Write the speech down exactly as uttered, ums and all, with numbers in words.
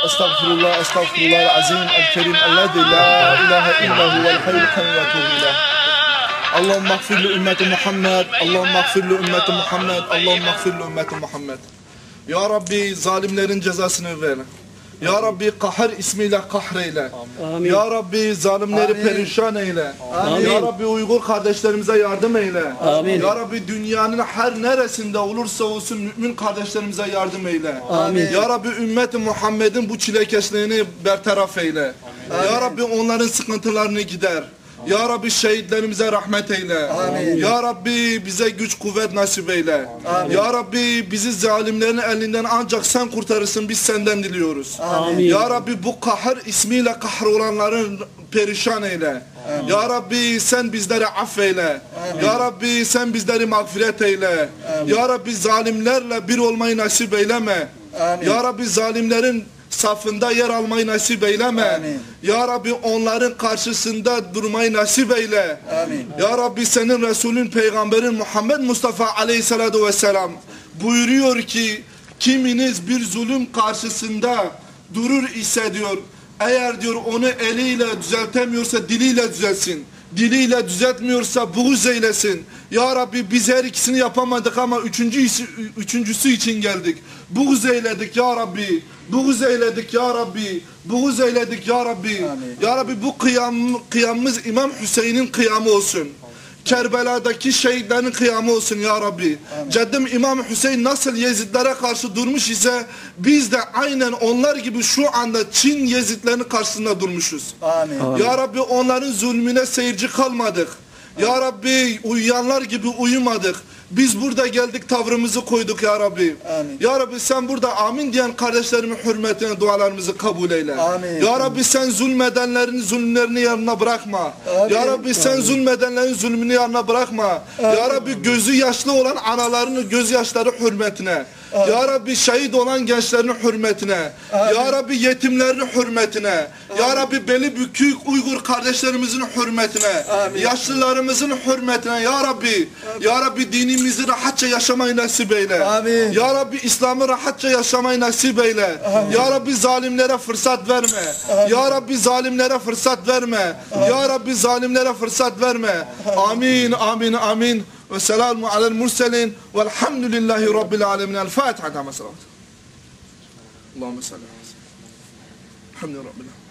أستغفر الله، أستغفر الله العظيم الكريم الذي لا إله إلا هو الحي القيوم وأتوب إليه. اللهم اغفر لأمة محمد، اللهم اغفر لأمة محمد، اللهم اغفر لأمة محمد. Ya Rabbi, zalimlerin cezasını ver. Ya Rabbi, Kahhar ismiyle kahreyle. Amin. Ya Rabbi, zalimleri perişan eyle. Amin. Ya Rabbi, Uygur kardeşlerimize yardım eyle. Amin. Ya Rabbi, dünyanın her neresinde olursa olsun mümin kardeşlerimize yardım eyle. Amin. Ya Rabbi, ümmeti Muhammed'in bu çilekeşliğini bertaraf eyle. Ya Rabbi, onların sıkıntılarını gider. Ya Rabbi, şehitlerimize rahmet eyle. Amin. Ya Rabbi, bize güç kuvvet nasip eyle. Amin. Ya Rabbi, bizi zalimlerin elinden ancak sen kurtarırsın, biz senden diliyoruz. Amin. Ya Rabbi, bu Kahhar ismiyle kahrolanların perişan eyle. Amin. Ya Rabbi, sen bizleri affeyle. Amin. Ya Rabbi, sen bizleri mağfiret eyle. Amin. Ya Rabbi, zalimlerle bir olmayı nasip eyleme. Amin. Ya Rabbi, zalimlerin safında yer almayı nasip eyleme. Amin. Ya Rabbi, onların karşısında durmayı nasip eyle. Amin. Ya Rabbi, senin Resulün, Peygamberin Muhammed Mustafa aleyhissalatu vesselam buyuruyor ki, kiminiz bir zulüm karşısında durur ise diyor, eğer diyor onu eliyle düzeltemiyorsa diliyle düzelsin. Diliyle düzeltmiyorsa buğz eylesin. Ya Rabbi, biz her ikisini yapamadık ama üçüncü isi-, üçüncüsü için geldik. Buğz eyledik ya Rabbi. Buğz eyledik ya Rabbi. Buğz eyledik ya Rabbi. Amin. Ya Rabbi, bu kıyam, kıyamımız İmam Hüseyin'in kıyamı olsun. Kerbela'daki şehitlerin kıyamı olsun ya Rabbi. Amin. Ceddim İmam Hüseyin nasıl Yezidlere karşı durmuş ise biz de aynen onlar gibi şu anda Çin Yezidlerinin karşısında durmuşuz. Amin. Amin. Ya Rabbi, onların zulmüne seyirci kalmadık. Ya Rabbi, uyuyanlar gibi uyumadık. Biz burada geldik, tavrımızı koyduk ya Rabbi. Amin. Ya Rabbi, sen burada amin diyen kardeşlerimin hürmetine dualarımızı kabul eyle. Amin. Ya Rabbi, sen zulmedenlerin zulümlerini yanına bırakma. Amin. Ya Rabbi, sen zulmedenlerin zulmünü yanına bırakma. Amin. Ya Rabbi, gözü yaşlı olan anaların gözyaşları hürmetine. Amin. Ya Rabbi, şehit olan gençlerin hürmetine. Amin. Ya Rabbi, yetimlerin hürmetine. Ya Rabbi, beli bükük Uygur kardeşlerimizin hürmetine, amin, yaşlılarımızın hürmetine, ya Rabbi, amin, ya Rabbi, dinimizi rahatça yaşamayı nasip eyle. Amin. Ya Rabbi, İslam'ı rahatça yaşamayı nasip eyle. Amin. Ya Rabbi, zalimlere fırsat verme. Amin. Ya Rabbi, zalimlere fırsat verme. Amin. Ya Rabbi, zalimlere fırsat verme. Amin, amin, amin. Ve selamun alel murselin. Velhamdülillahi Rabbil alemin. El Fatiha. Allahümme salli. Elhamdülillahi Rabbil alemin.